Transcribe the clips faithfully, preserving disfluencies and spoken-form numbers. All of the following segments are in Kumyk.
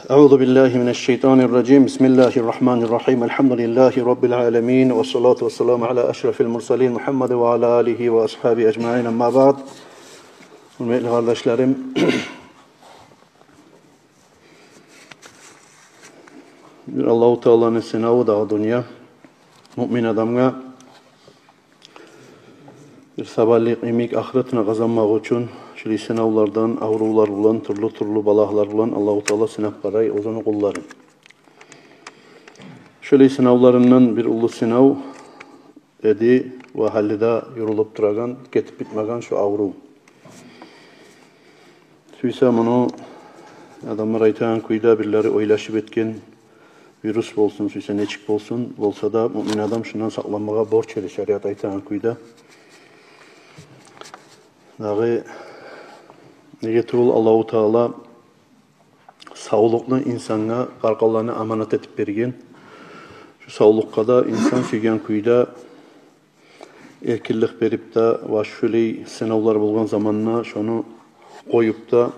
أعوذ بالله من الشيطان الرجيم. بسم الله الرحمن الرحيم. الحمد لله رب العالمين. والصلاة والسلام على أشرف المرسلين محمد وعلى آله وأصحابه أجمعين. أما بعد. Гьюрметли къардашларым, бир Аллагьу Тааланы сынаву дагъы дюнья. Муъмин адамгъа бир сабалыкъ йимик ахыратына къазанмакъ учун шулай сынавлардан, аврувлар булан, тюрлю-тюрлю балагьлар булан Аллагьу Таала сынап къарай оьзюню къулларын. Шулай сынавларындан бир уллу сынав эди ва гьали де юрюлюп турагъан, гетип битмеген шу аврув. Сюйсе муну адамлар айтагъан кюйде, бирлери ойлашып этген, вирус болсун, сюйсе нечик болсун, болса да муъмин адам шундан сакъланмагъа борч эди шариат айтагъан кюйде. Дагъы неге тюгюл Аллагьу Таала савлукъну инсангъа къаркъараланы аманат этип берген. Шу савлукъгъа да инсан сюйген кюйде эркинлик берип де ва шулай сынавлар болгъан заманда шону къоюп да,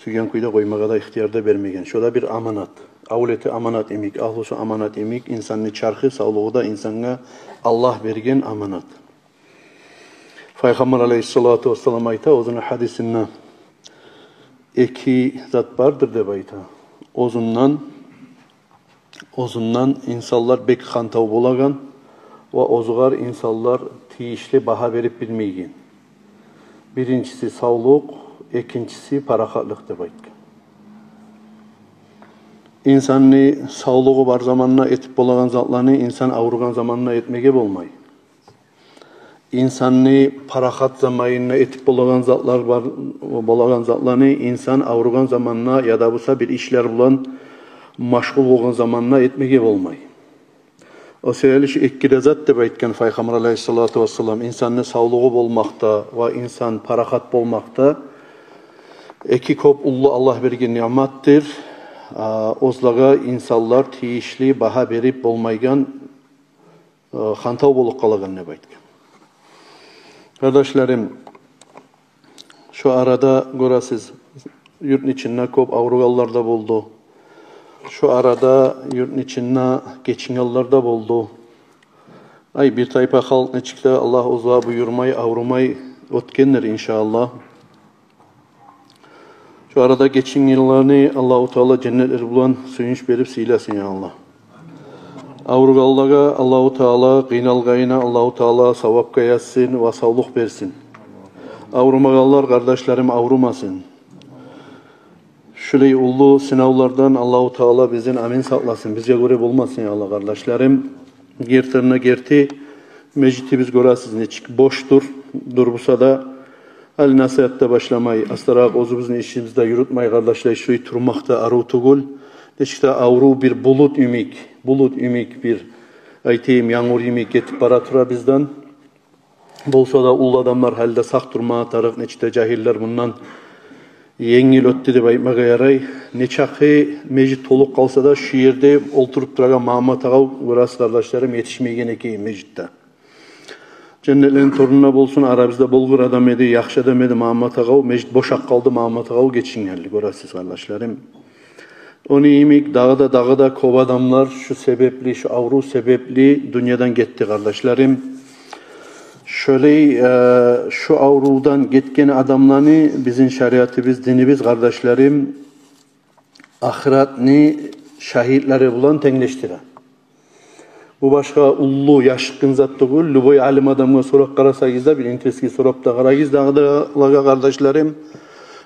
сюйген кюйде къоймагъа да ихтияр да бермеген. Шо да бир аманат. Авлети аманат йимик, агьлюсю аманат йимик, инсанны чархы, савлугъу да инсангъа Аллагь берген аманат. Пайхаммар алейгьиссалату вассалам айта оьзюню гьадисинде: «Эки зат бардыр», — деп айта. Оьзюнден, оьзюнден инсанлар бек хантав болагъан ва оьзюгер инсанлар тийишли багьа берип билмейген. Биринчиси савлукъ, экинчиси парахатлыкъ, деп айтгъан. Инсанны савлугъу бар заманда этип болагъан затланы инсан авругъан заманда этмеге болмай. Инсанны парахат заманында этип болагъан затлар бар, болагъан затланы инсан авругъан заманда яда буса бир ишлер булан машгъул болгъан заманда этмеге болмай. О себепли шу эки де зат деп айтгъан Пайхаммар алейгьиссалату вассалам, инсанны савлугъу болмакъда ва инсан парахат болмакъда эки кёп уллу Аллагь берген ниъматдыр. А, оьзлеге инсанлар тийишли багьа берип болмайгъан, э, хантав болуп къалагъан деп айтгъан. Къардашларым, шу арада гёресиз, юртну ичинде кёп авругъанлар да болду. Шу арада юртну ичинде гечингенлер де болду. Ай, бир тайпа халкъ нечик де Аллагь оьзю буюрмай, аврумай оьтгендир, иншааллагь. Шу арада гечингенлени Аллагьу Таала женнетлер булан сююнч берип сыйласын, я Аллагь. Авругъанлагъа Аллагьу Таала, къыйналгъанына Аллагьу Таала савапгъа язсын ва савлукъ берсин. Аврумагъанлар, къардашларым, аврумасын. Шулай уллу сынавлардан Аллагьу Таала бизин амин сакъласын, бизге гёре болмасын, я Аллагь, къардашларым. Гертиден де герти, межитибиз гёресиз нечик бошдур, дюр буса да, гьали насигьат да башламай, астаракъ оьзюбюзню ишибизни де юрютмей, къардашлар, шулай турмакъ да арив тюгюл. Нечик де аврув бир булут йимик, булут йимик бир, айтайым, янгур йимик гетип бара тура бизден. Болса да уллу адамлар гьали де сакъ турма тарыкъ, нечик де жагьиллер мундан енгил оьтдю деп айтмагъа ярай. Нечакъы межит толуп къалса да, шу ерде олтуруп турагъан Магьаммат агъав, гёресиз, къардашларым, етишмейген экен межитде. Женнетлени тёрюнде болсун, арабызда болгъур адам эди, яхшы адам эди Магьаммат агъав, межит бошап къалды, Магьаммат агъав гечингенли, гёресиз, къардашларым. Ону йимик дагъы да, дагъы да кёп адамлар шу себепли, шу аврув себепли дюньядан гетди, къардашларым. Шолай, э, шу аврувдан гетген адамланы бизин шариатыбыз, динибиз, къардашларым, ахыратны шагьитлери булан тенглешдире. Бу башгъа уллу, яшыртгъын зат тюгюл. Любой алим адамгъа сорап къарасагъыз да, бир интересге сорап да къарагъыз дагъы да, лагъа, къардашларым.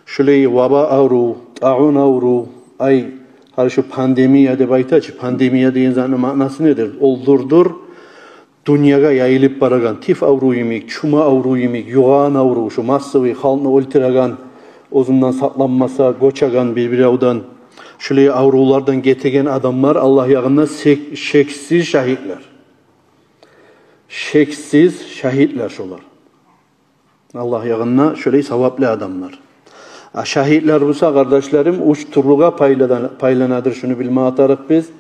Шулай ваба аврув, тагъун аврув, ай, гьали шу пандемия деп айта чы, пандемия деген затны маънасы недир? Олдурдур, дюньягъа яйылып барагъан, тиф аврув йимик, чума аврув йимик, югъагъан аврув, шу массовый халкъны оьлтюреген, оьзюнден сакъланмаса, гёчеген бир-биревден, шулай аврувлардан гетеген адамлар Аллагь ягъында сек-, шексиз шагьитлер. Шексиз шагьитлер шолар. Аллагь ягъында шолай саваплы адамлар. А шагьитлер буса, къардашларым, уьч тюрлюге пайлана-, пайланадыр, шуну билме тарыкъ биз.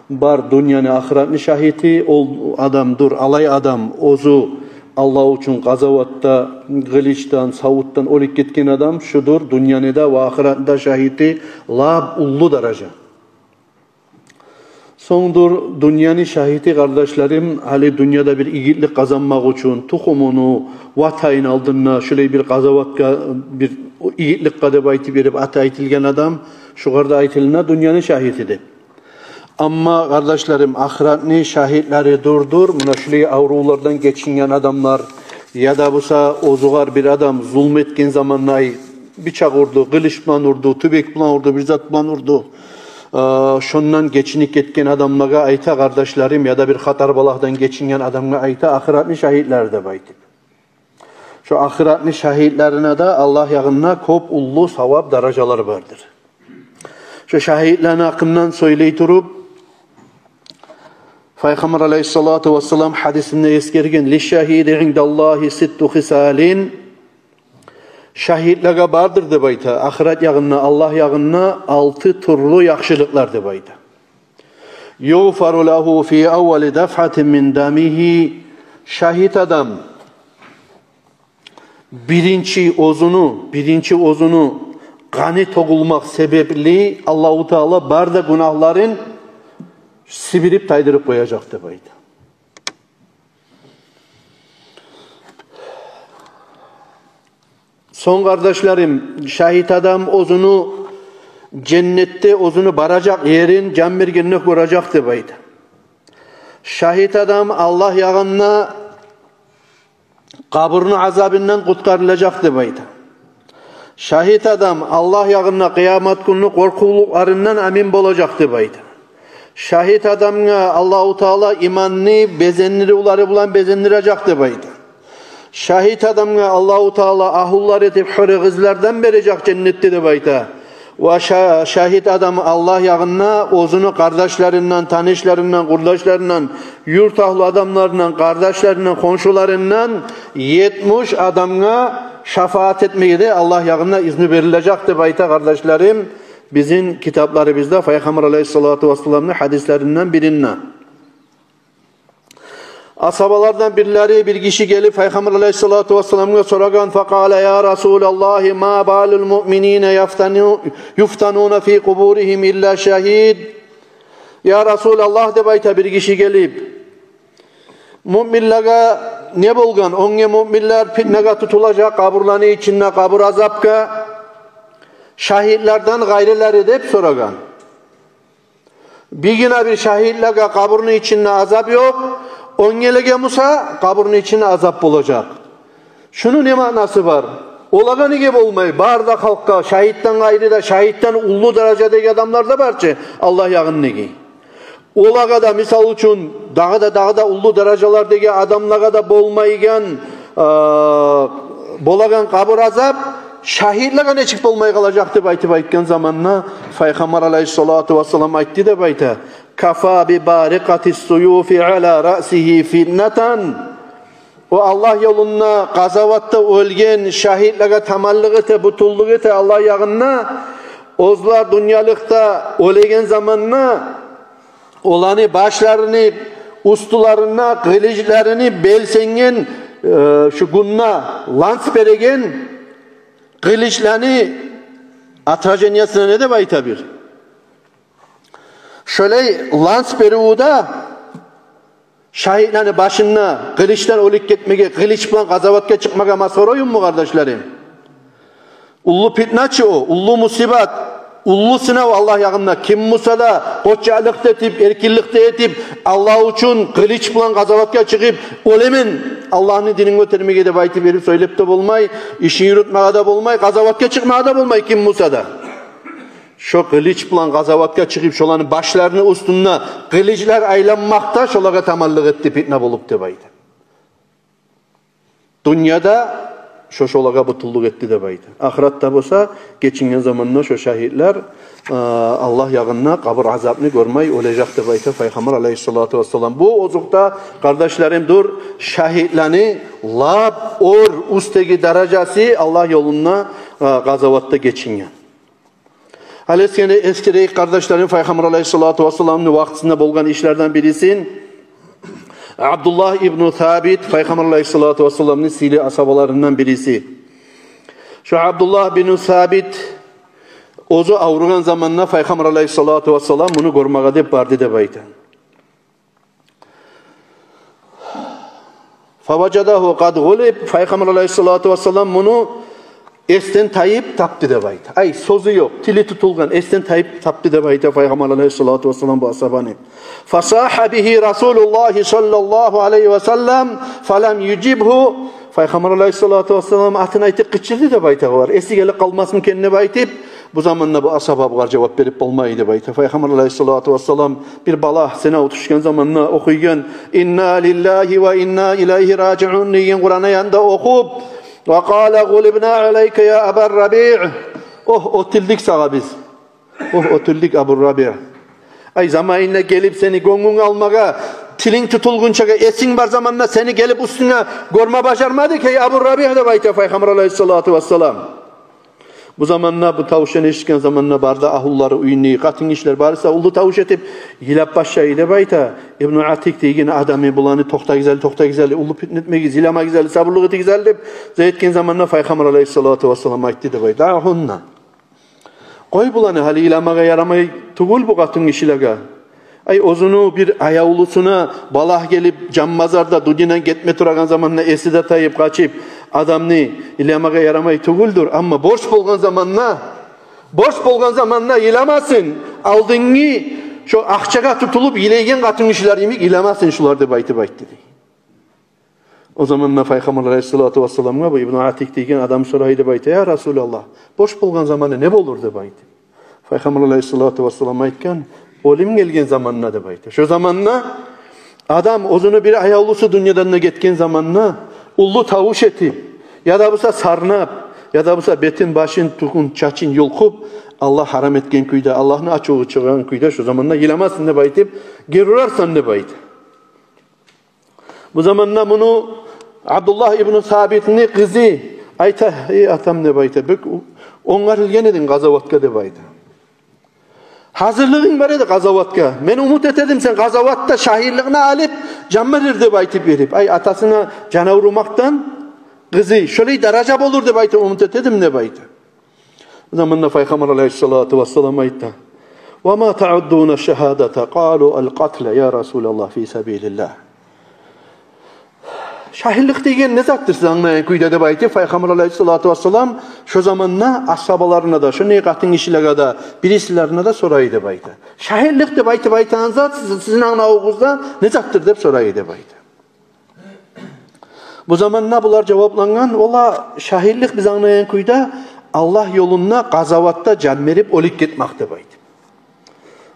Бар дюньяны, ахыратны шагьити, ол адам дюр, алай адам оьзю Аллагь учун къазаватда къылычдан, савутдан оьлюп гетген адам шудур дюньяны да ва ахыратны да шагьиди, лап уллу даража. Сонгдур дюньяны шагьиди, къардашларым, гьали дюньяда бир игитлик къазанмакъ учун, тухумуну, ватанын алдында шулай бир къазаватгъа, бир игитликге деп айтып берип аты айтылгъан адам, шугъар да айтылына дюньяны шагьиди деп. Амма, къардашларым, ахыратны шагьитлери дурдур муна шулай аврувлардан гечинген адамлар, яда буса оьзюгъар бир адам зулму этген заманда, ай, бичакъ урду, къылыч булан урду, тюбек булан урду, бир зат булан урду. Э, шондан гечинип гетген адамлагъа айта, къардашларым, яда бир хатар-балагьдан гечинген адамгъа айта ахыратны шагьитлери деп айтып. Шо ахыратны шагьитлерине де Аллагь ягъында кёп уллу савап, даражалар бардыр. Шо шагьитлени гьакъындан сёйлей туруп, Пайхаммар алайгьиссалату вассалам гьадисинде эсгерген: «Лиш-шагьиди индаллагьи ситту хисалин». Шагьитлеге бардыр деп айта ахырат ягъында, Аллагь ягъында алты тюрлю яхшылыкълар деп айта. «Югъфару лагьу фи аввали дафгьатин мин дамигьи». Шагьит адам биринчи оьзюню, биринчи оьзюню къаны тёгюлмек себепли Аллагьу Таала бары да гюнагьларын сибирип тайдырып къояжакъ деп айта. Сонг, къардашларым, шагьит адам оьзюню женнетде оьзюню баражакъ ерин жан бергенде гёрежек деп айта. Шагьит адам Аллагь ягъында къабурну азабындан къутгъарылажакъ деп айта. Шагьит адам Аллагь ягъында къыямат гюнню къоркъувлукъларындан амин болажакъ деп айта. Шагьит адамгъа Аллагьу Таала иманны безендиривлери булан безендирежек деп айта. Шагьит адамгъа Аллагьу Таала агьлулар этип гьюри къызлардан бережек женнетде деп айта. Ва ша-, шагьит адам Аллагь ягъында оьзюню къардашларындан, танышларындан, къурдашларындан, юрт агьлу адамларындан, къардашларындан, хоншуларындан етмиш адамгъа шафаат этмеге де Аллагь ягъында изну берилежек деп айта, къардашларым, бизин китапларыбызда Пайхаммар алайгьиссалату вассаламны гьадислеринден биринде. Асгьабалардан бирлери, бир гиши гелип Пайхаммар алайгьиссалату вассаламгъа сорагъан: «Факъала: я Расулаллагьи, ма балул муъминина яфтану-, юфтануна фи къубуригьим илла шагьид?» «Я Расулаллагь, – деп айта бир гиши гелип, – муъминлеге не болгъан? Оьнге муъминлер питнагъа тутулажакъ къабурланы ичинде, къабур азапгъа, шагьитлерден къайрылары?» – деп сорагъан. Бир гине бир шагьитлеге къабурну ичинде азап ёкъ, оьнгелеге буса къабурну ичинде азап болажакъ. Шуну не маънасы бар? Олагъа неге болмай? Бары да халкъгъа, шагьитден къайры да, шагьитден уллу даражадагъы адамлар да бар чы Аллагь ягъындагъы. Олагъа да, мисал учун, дагъы да, дагъы да уллу даражалардагъы адамлагъа да болмайгъан, э, болагъан къабур азап шагьитлеге нечик болмай къалажакъ деп айтып айтгъан заманда, Пайхаммар алайгьиссалату вассалам айтды деп айта: «Кафа би барикъатис суюфи ала раъсигьи фитнатан». О Аллагь ёлунда къазаватда оьлген шагьитлеге таманлыкъ эте, бютюнлюк эте Аллагь ягъында. Оьзлер дюньялыкъда оьлеген заманда оланы башларыны уьстюлеринде къылычларыны белсенген, э, шу гюнде ланс береген къылычланы отражениясына не деп айта бир? Шолай ланс беривде шагьитлени башында къылычдан оьлюп гетмеге, къылыч булан къазаватгъа чыкъмагъа масхара оюнму, къардашларым? Уллу питна чы о, уллу мусибат, уллу сынав Аллагь ягъында. Ким буса да къоччакълыкъ да этип, эркинлик де этип, Аллагь учун къылыч булан къазаватгъа чыгъып, оьлемен Аллагьны динин гётермеге деп айтып берип сёйлеп де болмай, ишин юрютмеге де болмай, къазаватгъа чыкъмагъа да болмай ким буса да. Шо къылыч булан къазаватгъа чыгъып, шоланы башларыны уьстюнде къылычлар айланмакъда шолагъа таманлыкъ этди, питна болуп деп айта. Дюньяда шо шолагъа бютюнлюк этди деп айта. Ахыратда буса, гечинген заманда шо шагьитлер, э, Аллагь ягъында къабур азапны гёрмей оьлежек деп айта Пайхаммар алайгьиссалату вассалам. Бу озокъда, къардашларым, дюр шагьитлени лап оьр уьстдеги даражасы Аллагь ёлунда, э, къазаватда гечинген. Гьали эсгере-, эсгерейик, къардашларым, Пайхаммар алайгьиссалату вассаламны вакътисинде болгъан ишлерден бирисин. Абдуллагь ибну Сабит, Пайхаммар алайгьиссалату вассаламны сыйлы асгьабаларындан бириси. Шо Абдуллагь бин Сабит оьзю авругъан заманда Пайхаммар алайгьиссалату вассалам муну гёрмеге деп барды деп айта. Фаважадагьу къад гъулиб, Пайхаммар алайгьиссалату вассалам муну эсден тайып тапды деп айта. Ай, сёзю ёкъ, тили тутулгъан, эсден тайып тапды деп айта Пайхаммар алайгьиссалату вассалам бу асгьабаны. Фасагьа бигьи Расулуллагьи саллаллагьу алайгьи ва саллам, фалам южибгьу. Пайхаммар алайгьиссалату вассалам атын айтып къычырды деп айта олар. Эси гелип къалмасмы экен деп айтып, бу заманда бу асгьаба бугъар жавап берип болмай деп айта. Пайхаммар алайгьиссалату вассалам бир балагь, сынав тюшген заманда охуйгъан «Инна лиллагьи ва инна илайгьи ражиун» деген Къуран аятны охуп, «Ва къала гъулибна алайка я Аба Рабиъ». Огь, оьтюлдюк сагъа биз. Огь, оьтюлдюк, Абу Рабиъ. Ай, заманына гелип сени гёнгюнгню алмагъа, тилинг тутулгъунчагъа, эсинг бар заманда сени гелип уьстюнге гёрме бажармадыкъ, гьей Абу Рабиъ, деп айта Пайхаммар алайгьиссалату вассалам. Бу заманда, бу тавушну эшитген заманда бары да агьлюлери, уьюню къатын гишилер барысы да уллу тавуш этип йылап башлай деп айта. Ибну Атикъ деген адамы буланы: «Токътагъыз гьали, токътагъыз гьали, уллу питне этмегиз, йыламагъыз гьали, сабурлукъ этигиз гьали», — деп. Зат этген заманда Пайхаммар алайгьиссалату вассалам айтды деп айта: «Даъгьунна. Къой буланы, гьали йыламагъа ярамай тюгюл бу къатын гишилеге. Ай, оьзюню бир аявлусуна балагь гелип, жан базарда дюньядан гетме турагъан заманда эси де тайып къачып, адамны йыламагъа ярамай тюгюлдюр. Амма борч болгъан заманда, борч болгъан заманда йыламасын. Алдынгъы шо акъчагъа тутулуп йылайгъан къатын гишилер йимик йыламасын шулар», — деп айтып айтды дей. О заманда Пайхаммар алайгьиссалату вассаламгъа бу Ибну Атикъ деген адам сорай деп айта: «Я Расулаллагь, борч болгъан заманы не болур?» — деп айта. Пайхаммар алайгьиссалату вассалам айтгъан: «Оьлюм гелген заманда», — деп айта. Шо заманда адам оьзюню бир аявлусу дюньядан да гетген заманда уллу тавуш этип, яда буса сарнап, яда буса бетин, башын, тюгюн, чачын юлкъуп, Аллагь гьарам этген кюйде, Аллагьны ачуву чыгъагъан кюйде шо заманда йыламасын деп айтып, гери урарсан деп айта. Бу заманда муну Абдуллагь ибну Сабитни къызы айта: «Эй атам, — деп айта, — бек онгарылгъан эдинг къазаватгъа, — деп айта. — Гьазирлигинг бар эди къазаватгъа. Мен умут эте эдим, сен къазаватда шагьитликни алып жан берир деп айтып берип. Ай, атасына жан аврумакъдан къызы шолай даража болур деп айтып умут эте эдим», — деп айта. О заманда Пайхаммар алайгьиссалату вассалам айта: «Ва ма таъуддуна шагьадата?» Къалу: «Ал-къатла, я Расулаллагь, фи сабилиллагь». «Шагьитлик деген не затдыр сиз англайгъан кюйде?» — деп айтып, Пайхаммар алайгьиссалату вассалам шо заманда асгьабаларына да, шо не къатын гишилеге де, бирисилерине де сорай деп айта. «Шагьитлик деп айтып айтагъан зат сиз, сизин англавугъузда не затдыр?» — деп сорай деп айта. Бу заманда булар жаваплангъан: «Ола шагьитлик биз англайгъан кюйде Аллагь ёлунда къазаватда жан берип оьлюп гетмек», — деп айтып.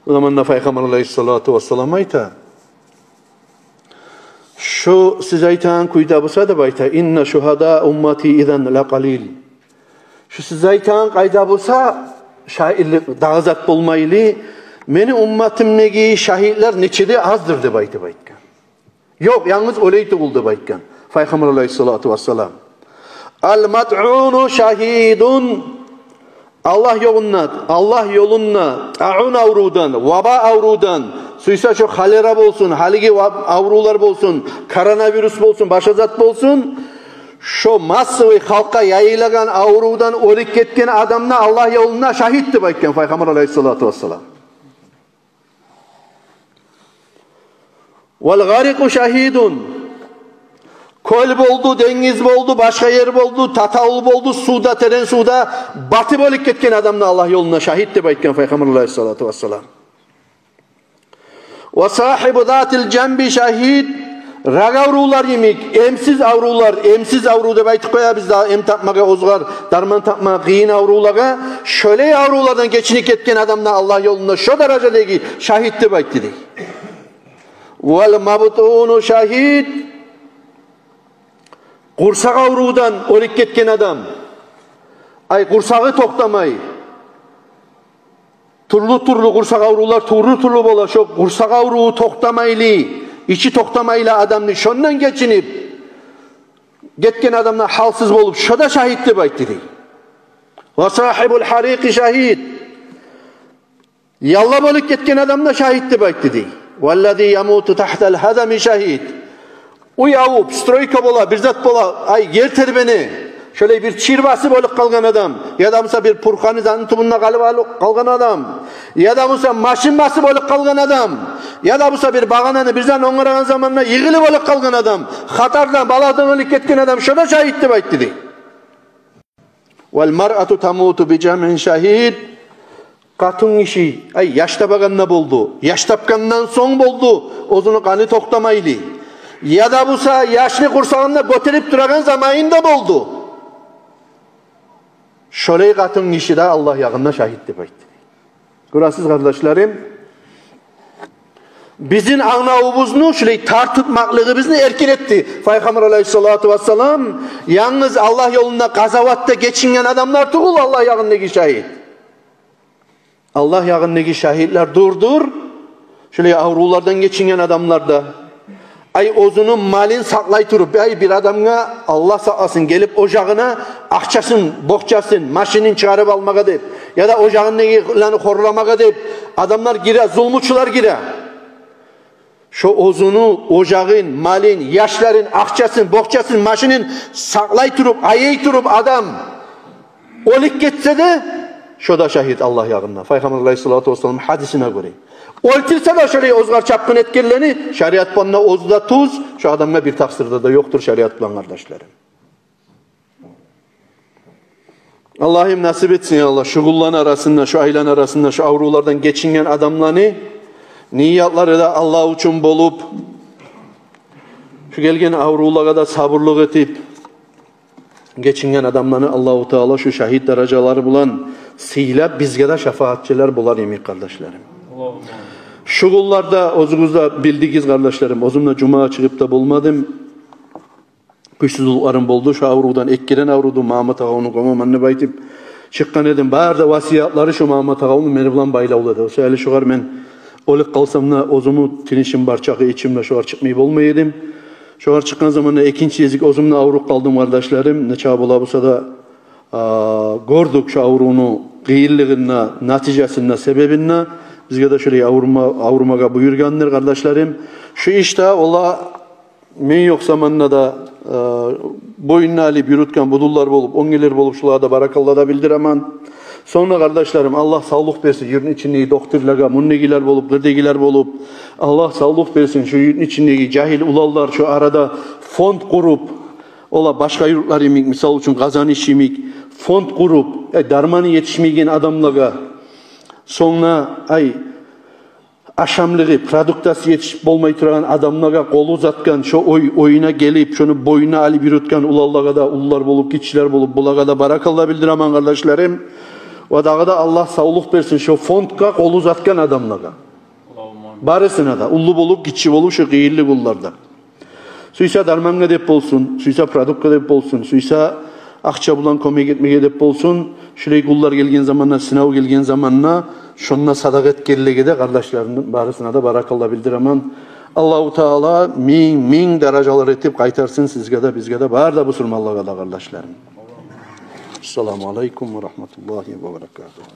Бу заманда Пайхаммар алайгьиссалату вассалам айта: «Шо сиз айтагъан кюйде буса, — деп айта, — инна шугьада уммати изан лакъалил. Шо сиз айтагъан къайда буса, шагьитлик дагъы зат болмайлы, мени умматымдагъы шагьитлер нече де аздыр», — деп айтып айтгъан. «Ёкъ, янгыз оьлей тюгюл», — деп айтгъан Пайхаммар алайгьиссалату вассалам. «Ал-матъуну шагьидун». Аллагь ёлунда, Аллагь ёлунда таъун аврувдан, ваба аврувдан, сюйсе шо холера болсун, гьалиги ва-, аврувлар болсун, коронавирус болсун, башгъа зат болсун, шо массовый халкъгъа яйылагъан аврувдан оьлюп гетген адам да Аллагь ёлунда шагьит деп айтгъан Пайхаммар алайгьиссалату вассалам. «Вал-гъарикъу шагьидун». Кёл болду, денгиз болду, башгъа ер болду, татавул болду, сувда, терен сувда батып оьлюп гетген адам да Аллагь ёлунда шагьит деп айтгъан Пайхаммар алайгьиссалату вассалам. «Ва сагьибу затил жанби шагьид». Рак аврувлар йимик, эмсиз аврувлар, эмсиз аврув деп айтып къоябыз да, эм тапмагъа, оьзгъар дарман тапмагъа къыйын аврувлагъа, шолай аврувлардан гечинип гетген адам да Аллагь ёлунда шо даражадагъы шагьит деп айтды дей. «Вал мабтуну шагьид». Къурсакъ аврувдан оьлюп гетген адам. Ай, къурсагъы токътамай. Тюрлю-тюрлю къурсакъ аврувлар, тюрлю-тюрлю бола. Шо къурсакъ авруву токътамайлы, ичи токътамайлы адамны, шондан гечинип гетген адам да гьалсыз болуп, шо да шагьит деп айтды дей. «Ва сагьибул гьарикъи шагьид». Яллап оьлюп гетген адам да шагьит деп айтды дей. «Валлази ямуту тагьтал гьазами шагьид». Уьй авуп, стройка бола, бир зат бола, ай, ер тербене. Шолай бир чир басып оьлюп къалгъан адам, яда буса бир пурханы затны тюбюнде къалып алып къалгъан адам, яда буса машин басып оьлюп къалгъан адам, яда буса бир багъананы бир зат онгарагъан заманда йыгъылып оьлюп къалгъан адам, хатардан, балагьдан оьлюп гетген адам, шо да шагьит деп айтды дей. «Вал маръату тамуту би жамъи шагьид». Къатын гиши, ай, яш табагъанда болду, яш тапгъандан сонг болду, оьзюню къаны токътамайлы. Яда буса яшны къурсагъында гётерип турагъан заманында болду. Шолай къатын гиши де Аллагь ягъында шагьит деп айтды. Гёресиз, къардашларым, бизин англавубузну, шулай тартыкъмакълыгъыбызны эркин этди. Пайхаммар алайгьиссалату вассалам янгыз Аллагь ёлунда къазаватда гечинген адамлар тюгюл Аллагь ягъындагъы шагьит. Аллагь ягъындагъы шагьитлер дюр, дюр шулай аврувлардан гечинген адамлар да. Ай, оьзюню малын сакълай туруп, ай, бир адамгъа, Аллагь сакъласын, гелип ожагъына акъчасын, бокъчасын, машинин чыгъарып алмагъа деп, яда ожагъындагъыланы хорламагъа деп адамлар гире, зулмучулар гире. Шо оьзюню ожагъын, малын, яшларын, акъчасын, бокъчасын, машинин сакълай туруп, аяй туруп адам оьлюп гетсе де, шо да шагьит Аллагь ягъында. Пайхаммар алайгьиссалату вассалам гьадисине гёре. Оьлтюрсе де шолай оьзгер чапгъын этгенлени, шариат булан да оьзю де тюз, шо адамгъа бир такъсыр да ёкъдур шариат булан, къардашларым. Аллагьым насип этсин, я Аллагь, шу гюнлени арасында, шу айланы арасында шу аврувлардан гечинген адамланы, ниятлары да Аллагь учун болуп, шу гелген аврувлагъа да сабурлукъ этип гечинген адамланы Аллагьу Таала шу шагьит даражалары булан сыйлап, бизге де шапаатчылар болар йимик, къардашларым. Шу гюнлерде оьзюгюз де билдигиз, къардашларым, оьзюм де жумагъа чыгъып да болмадым. Гючсюзлюклерим болду, шу аврувдан, эки керен аврувдан Магьаммат агъавну гёмемен деп айтып чыкъгъан эдим. Бары да васиятлары шу Магьаммат агъавну мени булан байлавлу эди. Шо саялы шогъар мен оьлюп къалсам да, оьзюмню тынышым бар чакъы ичимде, шогъар чыкъмай болмай эдим. Шогъар чыкъгъан заманда экинчи гезик оьзюм де авруп къалдым, къардашларым. Нечакъы бола буса да, а, гёрдюк шу аврувну къыйынлыгъын да, натижасын да, себебин де. Бизге де шолай аврума-, аврумагъа буюргъандыр, къардашларым. Шу ишде ола мен ёкъ заманда да, э, боюнуна алып юрютген будунлар болуп, оьнгелер болуп, шулагъа да баракалла да билдиремен. Сонг да, къардашларым, Аллагь савлукъ берсин юртну ичиндеги докторлагъа, мундагъылар болуп, къырдагъылар болуп. Аллагь савлукъ берсин шу юртну ичиндеги жагьил уланлар шу арада фонд къуруп, ола башгъа юртлар йимик, мисал учун, Къазаныш йимик, фонд къуруп, э, дарманы етишмейген адамлагъа, сонг да, ай, ашамлыгъы, продуктасы етишип болмай турагъан адамлагъа къол узатгъан, шо уьй-уьюне гелип, шону боюнуна алып юрютген уланлагъа да, уллулар болуп, гиччилер болуп, булагъа да баракалла билдиремен, къардашларым. Ва дагъы да Аллагь савлукъ берсин шо фондгъа къол узатгъан адамлагъа. Барысына да, уллу болуп, гиччи болуп, шо къыйынлы гюнлерде. Сюйсе дармангъа деп болсун, сюйсе продуктгъа деп болсун, сюйсе акъча булан кёмек этмеге деп болсун, шулай гюнлер гелген заманда, сынав гелген заманда, шонда садагъа этгенлеге де, къардашларым, барысына да баракалла билдиремен. Аллагьу Таала минг, минг даражалар этип къайтарсын сизге де, бизге де, бары да бусурманлагъа да, къардашларым. Ассаламу алейкум ва рагьматуллагьи ва баракатугь.